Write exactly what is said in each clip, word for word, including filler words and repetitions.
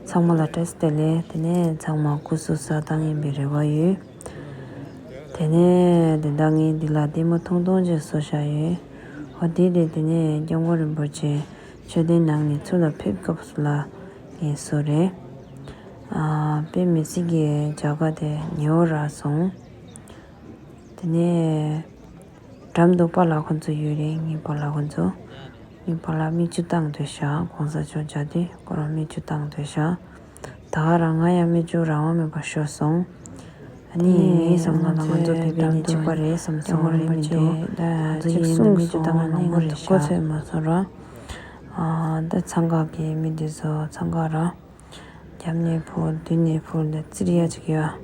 ཚང་མ་ལ་བཀྲ་ཤིས་བདེ་ལེགས། དེ་ནས་ཚང་མ་སྐུ་གཟུགས་གསལ་ཐང་ཡིན་པའི་རེ་བ་ཡོད། དེ་ནས་དེ་འདྲ་ངས་འདི་ལ་ལྟད་མོ་ཐུང་ཐུང་ཅིག་བཟོས་བཞག་ཡོད། འོ་དེ་དེ་དེ་ནས་སྐྱབས་མགོན་རིན་པོ་ཆེ་མཆོད་རྟེན་ནང་ནས་ཚུར་ལ་ཕེབས་སྐབས་སུ་ལ་ངས་བཟོས་རེད། ཨ། དཔེ་མི་སྲིད་ཀྱི་མཇལ་ཁ་དེ་ཉེ་བོ་རག་སོང་། དེ་ནས་འགྲམ་དུ་པཱ་ལགས་ཁོང་ཚོ་ཡོད་རེད། ངའི་པཱ་ལགས་ཁོང་ཚོ། ངའི་པཱ་ལགས་མིག་ཆུ་བཏང་སྡོད་ཤག་གོང་ས་མཆོག་མཇལ་དུས་ཁོ་རང་མིག་ཆུ་བཏང་སྡོད་ཤག་ད་ག་རང་ང་ཡང་མིག་ཆུ་རང་དབང་མེད་པར་ཤོར་སོང་། ཨ་ནི་ངའི་བསམ་བློ་ལ་ང་ཚོ་བོད་པའི་ནི་གཅིག་པ་རེད་བསམ་སོང་། རེད་མི་འདུག་ང་ཚོ་ཡིན་ན་མིག་ཆུ་བཏང་ན་ནང་པོ་རེད་ཤག་ཚོད་མ་སོང་ར། ཨ། ད་འཚང་ཁ་གི་མི་འདི་ཚོ་འཚང་ཁ་ར། རྒྱབ་ནས་ཕུར་མདུན་ནས་ཕུར་ལ་ཙིར་ཡ་ཅིག་ཡོད།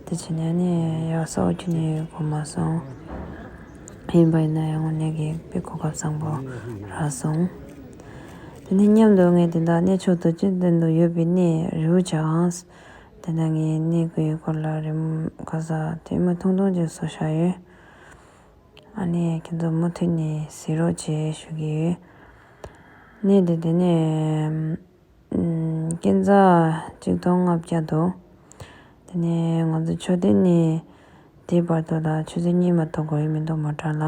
དེ་བྱས་ནས་ནི་ཡར་ས་འོག་ཁྱོན་ནས་གོ་མ་སོང་། ཡིན་པ་ཡིན་ན་ཡང་དངོས་གནས་ཀྱི་དཔེ་གོ་སྐབས་བཟང་པོ་རག་སོང་། དེ་ནས་མཉམ་དུ་ངས་དེ་འདྲ་གནས་མཆོག་ཏུ་ཅི་སྟོན་དུ་ཡོད་པའི་གནས་རི་བོ་བྱ་ཨང་། དེ་འདྲ་ངས་གནས་ཀྱི་སྐོར་ལ་རིམ་ཁ་ས་ཐེངས་མ་ཐུང་ཐུང་ཅིག་བཟོས་བཞག་ཡོད། ཨ་ནི་ཁྱེད་ཚོ་མུ་མཐུད་ནས་གཟིགས་རོགས་བྱེད་ཞུ་གི་ཡོད། གནས་དེ་དེ་ནས་ཨམ། ཨམ། བསྐྱིན་ཚེག་ཆིག་སྟོང་ལྔ་བརྒྱ་འདུག་དེ་ནས་ང་ཚོ་མཆོད་རྟེན་ནས་དེའི་བར་དུ་ལ་ཆུ་ཚོད་གཉིས་མ་གཏོགས་འགོར་ཡི་མི་འདུག་མོ་ཊ་ལ།